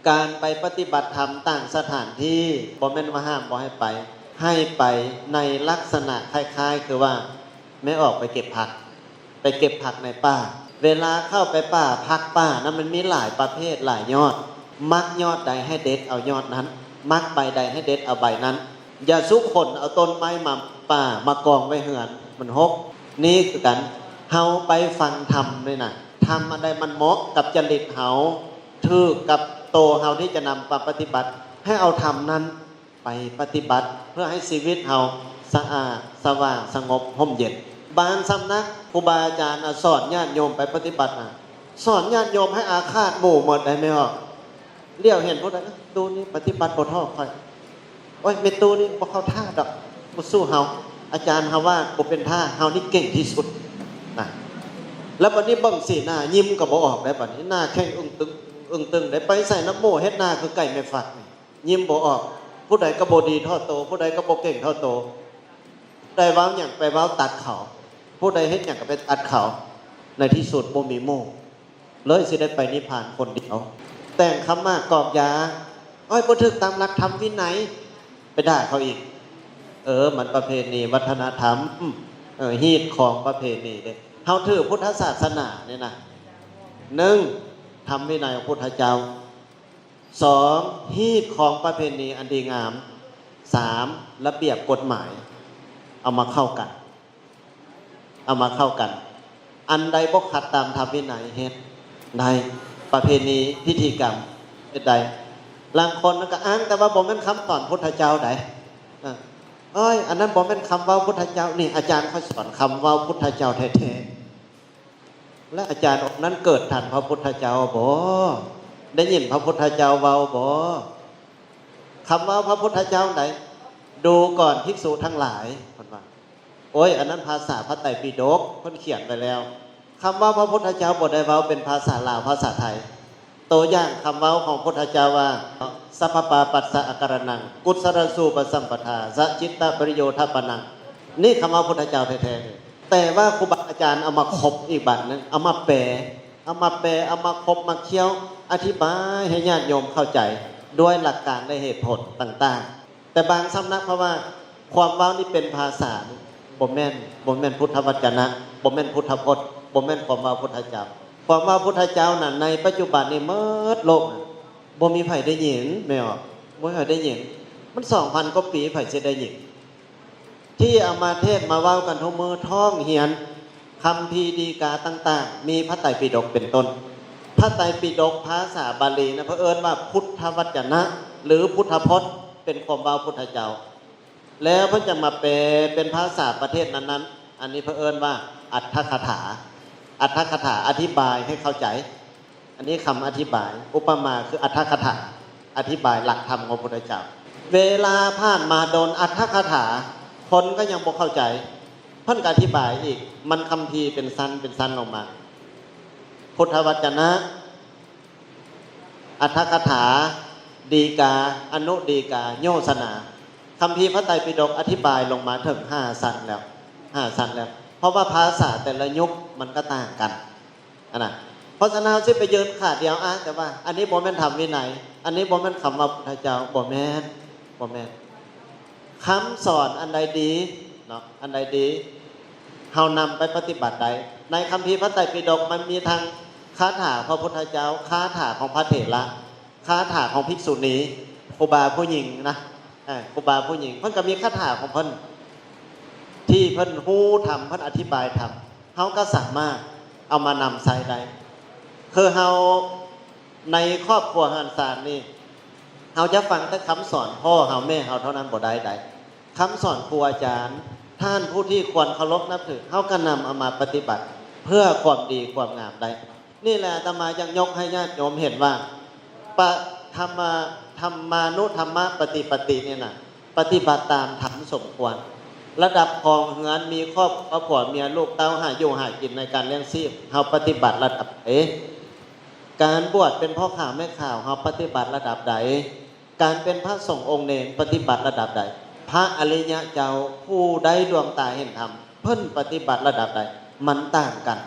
ການໄປປະຕິບັດທຳຕ່າງສະຖານທີ່ ບໍ່ແມ່ນວ່າຫ້າມບໍ່ໃຫ້ໄປ, ໃຫ້ໄປໃນລັກສະນະຄ້າຍໆຄືວ່າແມ່ອອກໄປເກັບຜັກ, ໄປເກັບຜັກໃນປ່າ. ເວລາເຂົ້າໄປປ່າ, ຜັກປ່ານັ້ນມັນມີຫຼາຍປະເພດ, ຫຼາຍຍອດ, ມັກຍອດໃດໃຫ້ເດັດເອົາຍອດນັ້ນ, ມັກໃບໃດໃຫ້ເດັດເອົາໃບນັ້ນ. ຢ່າສູ່ຂົນເອົາຕົ້ນໄມ້ມາປ່າມາກອງໄວ້ເຮືອນ, ມັນຫົກ. ນີ້ຄືກັນ, ເຮົາໄປຟັງທຳນີ້ນະ, ທຳອັນໃດມັນເໝາະກັບຈະລິດເຮົາ, ຖືກກັບໂຕເຮົາທີ່ຈະນຳມາປະຕິບັດ, ໃຫ້ເອົາທຳນັ້ນໄປປະຕິບັດ ເພື່ອໃຫ້ຊີວິດເຮົາສະອາດ, ສະຫວ່າງ, ສະຫງົບ, ຮົ່ມເຢັນ. ບາງສຳນັກ ຄູບາອາຈານນະ ສອນຍາດໂຍມໄປປະຕິບັດນະ, ສອນຍາດໂຍມໃຫ້ອາຄາດໝູ່ໝົດໄດ໋ແມ່ນບໍ່? ຫຼຽວເຫັນຜູ້ໃດ, ຕູ້ນີ້ປະຕິບັດບໍ່ທໍ່ຂ້ອຍ, ໂອ້ຍ ແມ່ຕູ້ນີ້ບໍ່ເຂົ້າທ່າດອກ, ບໍ່ສູ້ເຮົາ, ອາຈານເຮົາວ່າບໍ່ເປັນທ່າ, ເຮົານີ້ເກັ່ງທີ່ສຸດນະ. ແລ້ວບັດນີ້ເບິ່ງສີໜ້າ, ຍິ້ມກໍບໍ່ອອກໄດ໋, ບັດນີ້ໜ້າແຂງອຶ້ງຕຶງ, ອຶ້ງຕຶງໄດ໋. ໄປໃສນຳໝູ່ ເຮັດໜ້າຄືໄກ່ແມ່ຟັກນີ້, ຍິ້ມບໍ່ອອກ. ຜູ້ໃດກໍບໍ່ດີທໍ່ໂຕ, ຜູ້ໃດກໍບໍ່ເກັ່ງທໍ່ໂຕ. ໄດ້ເວົ້າຫຍັງໄປເວົ້າຕັດເຂົາ, ຜູ້ໃດເຮັດຫຍັງກໍໄປຕັດເຂົາ. ໃນທີ່ສຸດບໍ່ມີໝູ່ ເລີຍຊິໄດ້ໄປນິບພານຄົນດຽວ. ແຕ່ງຄຳໝາກກອກຢາ, ໂອ້ຍ ບໍ່ຖືກຕາມຫຼັກທຳວິໄນ, ໄປດ່າເຂົາອີກ. ເອີ ມັນປະເພນີວັດທະນະທຳ, ເອີ ຮີດຄອງປະເພນີເດ້. ເຮົາຖືພຸດທະສາສະໜານີ້ນະ, ໜຶ່ງ ທຳວິໄນຂອງພຸດທະເຈົ້າ, ສອງ ຮີດຄອງປະເພນີອັນດີງາມ, ສາມ ລະບຽບກົດໝາຍ. ເອົາມາເຂົ້າກັນ. ເອົາມາເຂົ້າກັນ. ອັນໃດບໍ່ຂັດຕາມທຳວິໄນເຮັດໄດ້, ປະເພນີ, ພິທີກຳເຮັດໄດ້. ລາງຄົນມັນກໍອ້າງແຕ່ວ່າບໍ່ແມ່ນຄຳສອນພຸດທະເຈົ້າໃດ໋. ເອີ ເອີຍ ອັນນັ້ນບໍ່ແມ່ນຄຳເວົ້າພຸດທະເຈົ້າ. ນີ້ອາຈານຂ້ອຍສອນຄຳເວົ້າພຸດທະເຈົ້າແທ້ໆ. ແລະອາຈານອົງນັ້ນເກີດທັນພະພຸດທະເຈົ້າບໍ່? ໄດ້ຍິນພະພຸດທະເຈົ້າເວົ້າບໍ່? ຄຳເວົ້າພະພຸດທະເຈົ້າໃດ? ດູກ່ອນ ພິກສຸທັງຫຼາຍ, ເພິ່ນວ່າ. ໂອ້ຍ ອັນນັ້ນພາສາພະໄຕປິດົກ, ເພິ່ນຂຽນໄວ້ແລ້ວ. ຄຳເວົ້າພະພຸດທະເຈົ້າບໍ່ໄດ້ເວົ້າເປັນພາສາລາວ, ພາສາໄທ. ໂຕຢ່າງຄຳເວົ້າຂອງພຸດທະເຈົ້າວ່າ ສັບພະປາປັດສະອາກາລະນັງ ກຸສະລະສູປະສຳປະທາ ສະຈິດຕະປະລິໂຍທະປະນັງ. ນີ້ຄຳເວົ້າພຸດທະເຈົ້າແທ້ໆ. ແຕ່ວ່າຄູບາອາຈານເອົາມາຄົບອີກບາດໜຶ່ງ, ເອົາມາແປ, ເອົາມາແປ, ເອົາມາຄົບມາຄ້ຽວ, ອະທິບາຍໃຫ້ຍາດໂຍມເຂົ້າໃຈ ດ້ວຍຫຼັກການ ແລະ ເຫດຜົນຕ່າງໆ. ແຕ່ບາງສຳນັກເວົ້າວ່າ ຄວາມເວົ້ານີ້ເປັນພາສາ, ບໍ່ແມ່ນ, ບໍ່ແມ່ນພຸດທະວັດຈະນະ, ບໍ່ແມ່ນພຸດທະພົດ, ບໍ່ແມ່ນຄວາມເວົ້າພຸດທະເຈົ້າ. ຄວາມເວົ້າພຸດທະເຈົ້ານັ້ນ ໃນປັດຈຸບັນນີ້ໝົດໂລກນະ ບໍ່ມີໃຜໄດ້ຍິນ, ແມ່ນບໍ່? ບໍ່ມີໃຜໄດ້ຍິນ. ມັນສອງພັນກວ່າປີ ໃຜຊິໄດ້ຍິນ? ທີ່ເອົາມາເທດມາເວົ້າກັນທຸກມື້, ທ້ອງຮຽນຄຳພີດີກາຕ່າງໆ, ມີພະໄຕປິດົກເປັນຕົ້ນ. ພະໄຕປິດົກພາສາບາລີນະ ເພິ່ນເອີ້ນວ່າພຸດທະວັດຈະນະ ຫຼື ພຸດທະພົດ, ເປັນຄວາມເວົ້າພຸດທະເຈົ້າ. ແລ້ວເພິ່ນຈະມາແປເປັນພາສາປະເທດນັ້ນໆ. ອັນນີ້ເພິ່ນເອີ້ນວ່າອັດຖະກະຖາ. ອັດຖະກະຖາອະທິບາຍໃຫ້ເຂົ້າໃຈ. ອັນນີ້ຄຳອະທິບາຍ, ອຸປະມາຄືອັດຖະກະຖາ, ອະທິບາຍຫຼັກທຳຂອງພຸດທະເຈົ້າ. ເວລາຜ່ານມາດົນ, ອັດຖະກະຖາຄົນກໍຍັງບໍ່ເຂົ້າໃຈ, ເພິ່ນກໍອະທິບາຍອີກ, ມັນຄຳພີເປັນຊັ້ນເປັນຊັ້ນລົງມາ. ພຸດທະວັດຈະນະ, ອັດຖະກະຖາ, ດີກາ, ອະນຸດີກາ, ໂຍຊະນາ. ຄຳພີພະໄຕປິດົກອະທິບາຍລົງມາເຖິງຫ້າຊັ້ນແລ້ວ, ຫ້າຊັ້ນແລ້ວ. ເພາະວ່າພາສາແຕ່ລະຍຸກມັນກໍຕ່າງກັນ. ອັນນະ ເພາະສະນັ້ນເຮົາຊິໄປຢືນຂາດຽວອ້າງແຕ່ວ່າ ອັນນີ້ບໍ່ແມ່ນທຳວິໄນ, ອັນນີ້ບໍ່ແມ່ນຄຳວ່າພຸດທະເຈົ້າ, ບໍ່ແມ່ນ, ບໍ່ແມ່ນ. ຄຳສອນອັນໃດດີເນາະ, ອັນໃດດີ ເຮົານຳໄປປະຕິບັດໄດ້. ໃນຄຳພີພະໄຕປິດົກມັນມີທັງຄາຖາຂອງພະພຸດທະເຈົ້າ, ຄາຖາຂອງພະເຖລະ, ຄາຖາຂອງພິກສຸນີ, ຄູບາຜູ້ຍິງນະ, ເອີ ຄູບາຜູ້ຍິງ ເພິ່ນກໍມີຄາຖາຂອງເພິ່ນ ທີ່ເພິ່ນຮູ້ທຳ, ເພິ່ນອະທິບາຍທຳ. ເຮົາກໍສາມາດເອົາມານຳໃຊ້ໄດ້. ຄືເຮົາໃນຄອບຄົວເຮືອນຊານນີ້ ເຮົາຈະຟັງແຕ່ຄຳສອນພໍ່ເຮົາແມ່ເຮົາເທົ່ານັ້ນບໍ່ໄດ້ໃດ໋. ຄຳສອນຄູອາຈານ, ທ່ານຜູ້ທີ່ຄວນເຄົາລົບນັບຖື, ເຮົາກໍນຳເອົາມາປະຕິບັດເພື່ອຄວາມດີຄວາມງາມໄດ້. ນີ້ແຫຼະອາດຕະມາຢາກຍົກໃຫ້ຍາດໂຍມເຫັນວ່າ ປະ ທຳມະ ທຳມານຸທຳມະປະຕິປະຕິນີ້ນະ ປະຕິບັດຕາມທຳສົມຄວນ. ລະດັບຄອງເຮືອນ ມີຄອບຄົວ ຜົວເມຍ ລູກເຕົ້າ ຫາຢູ່ຫາກິນໃນການລ້ຽງຊີບ ເຮົາປະຕິບັດລະດັບໃດ? ການບວດເປັນພໍ່ຂາວແມ່ຂາວ ເຮົາປະຕິບັດລະດັບໃດ? ການເປັນພະສົງອົງເນນປະຕິບັດລະດັບໃດ? ພະອະລິຍະເຈົ້າຜູ້ໄດ້ດວງຕາເຫັນທຳ ເພິ່ນປະຕິບັດລະດັບໃດ? ມັນຕ່າງກັນ.